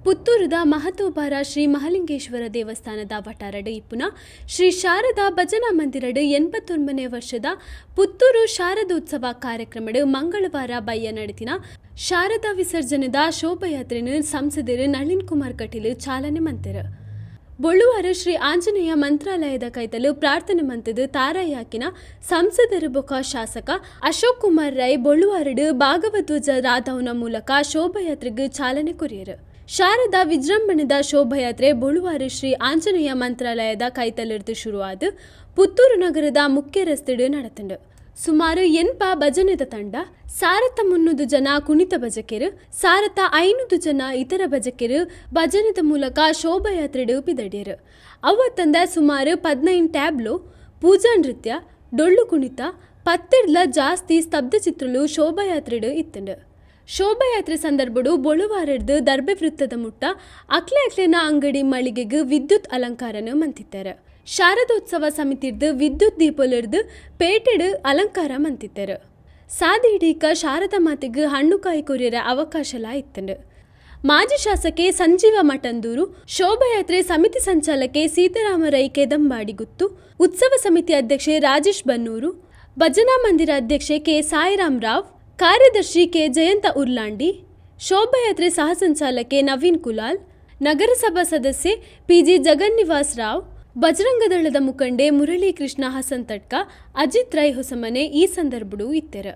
ಪುತ್ತೂರುದ ಮಹತೋಭಾರ ಶ್ರೀ ಮಹಾಲಿಂಗೇಶ್ವರ ದೇವಸ್ಥಾನದ ವಠಾರಡ್ ಇಪ್ಪುನ ಶ್ರೀ ಶಾರದಾ ಭಜನಾ ಮಂದಿರಡ್ 89 ನೇ ವರ್ಷದ ಪುತ್ತೂರು ಶಾರದೋತ್ಸವ ಕಾರ್ಯಕ್ರಮಡ್ ಮಂಗಳವಾರ ಬಯ್ಯ ನಡತಿನ ಶಾರದಾ ವಿಸರ್ಜನೆದ ಶೋಭಾಯಾತ್ರೆನ್ ಸಂಸದೆರ್ ನಳಿನ್ ಕುಮಾರ್ ಕಟೀಲ್ ಚಾಲನೆ ಮಲ್ತೆರ್. ಬೊಳುವಾರು ಶ್ರೀ ಆಂಜನೇಯ ಮಂತ್ರಾಲಯದ ಕೈತಲ್ ಪ್ರಾರ್ಥನೆ ಮಂತುದು ತಾರಾಯಿ ಹಾಕಿನ ಸಂಸದೆರ್ ಬೊಕ ಶಾಸಕ ಅಶೋಕ್ ಕುಮಾರ್ ರೈ ಬೊಳುವಾರುಡ್ ಭಾಗವಧ್ವಜ ರಾಧವುನ ಮೂಲಕ ಶೋಭಾಯಾತ್ರೆಗ್ ಚಾಲನೆ ಕೊರಿಯೆರ್. ಶಾರದಾ ವಿಜೃಂಭಣೆದ ಶೋಭಾಯಾತ್ರೆ ಬೊಳುವಾರು ಶ್ರೀ ಆಂಜನೇಯ ಮಂತ್ರಾಲಯದ ಕೈತಲ್ ಶುರು ಆದ್ ಪುತ್ತೂರು ನಗರದ ಮುಖ್ಯ ರಸ್ತೆಡ್ ನಡತ್ಂಡ್. ಸುಮಾರು 80 ಭಜನೆದ ತಂಡ, 1300 ಜನ ಕುಣಿತ ಭಜಕೆರ್, 1500 ಜನ ಇತರ ಭಜಕೆರ್ ಭಜನೆದ ಮೂಲಕ ಶೋಭಾಯಾತ್ರೆಡ್ ಪಿದಡ್ಯೆರ್. ಅವ್ವತ್ತಂದೆ ಸುಮಾರು 15 ಟ್ಯಾಬ್ಲೋ, ಪೂಜಾ ನೃತ್ಯ, ಡೊಳ್ಳು ಕುಣಿತ, ಪತ್ತೆರ್ದ್ಲ ಜಾಸ್ತಿ ಸ್ತಬ್ಧ ಚಿತ್ರಲು ಶೋಭಾಯಾತ್ರೆಡ್ ಇತ್ತ್ಂಡ್. ಶೋಭಾಯಾತ್ರೆ ಸಂದರ್ಭಡ್ ಬೊಳುವಾರರ್ದ್ ದರ್ಬೆ ವೃತ್ತದ ಮುಟ್ಟ ಅಕ್ಲೆ ಅಕ್ಲೆನ ಅಂಗಡಿ ಮಳಿಗೆಗ್ ವಿದ್ಯುತ್ ಅಲಂಕಾರನ್ ಮಂತಿತ್ತೆರ್. ಶಾರದೋತ್ಸವ ಸಮಿತಿರ್ದ್ ವಿದ್ಯುತ್ ದೀಪೊಲೆರ್ದ್ ಪೇಟೆಡ್ ಅಲಂಕಾರ ಮಂತಿತ್ತೆರ್. ಸಾದಿಯಿಡೀಕ ಶಾರದಾ ಮಾತೆಗ್ ಹಣ್ಣುಕಾಯಿ ಕೊರಿಯೆರೆ ಅವಕಾಶಲ ಇತ್ತ್ಂಡ್. ಮಾಜಿ ಶಾಸಕೆ ಸಂಜೀವ ಮಠಂದೂರು, ಶೋಭಾಯಾತ್ರೆ ಸಮಿತಿ ಸಂಚಾಲಕೆ ಸೀತಾರಾಮ ರೈ ಕೆದಂಬಾಡಿ ಗುತ್ತು, ಉತ್ಸವ ಸಮಿತಿ ಅಧ್ಯಕ್ಷೆ ರಾಜೇಶ್ ಬನ್ನೂರು, ಭಜನಾ ಮಂದಿರ ಅಧ್ಯಕ್ಷೆ ಕೆ ಸಾಯಿರಾಮ್ ರಾವ್, ಕಾರ್ಯದರ್ಶಿ ಕೆ ಜಯಂತ ಉರ್ಲಾಂಡಿ, ಶೋಭಾಯಾತ್ರೆ ಸಹ ಸಂಚಾಲಕೆ ನವೀನ್ ಕುಲಾಲ್, ನಗರಸಭಾ ಸದಸ್ಯೆ ಪಿಜಿ ಜಗನ್ನಿವಾಸ್ ರಾವ್, ಬಜರಂಗದಳದ ಮುಖಂಡೆ ಮುರಳೀಕೃಷ್ಣ ಹಸಂತಡ್ಕ, ಅಜಿತ್ ರೈ ಹೊಸಮನೆ ಈ ಸಂದರ್ಭಡ್ ಇತ್ತೆರ್.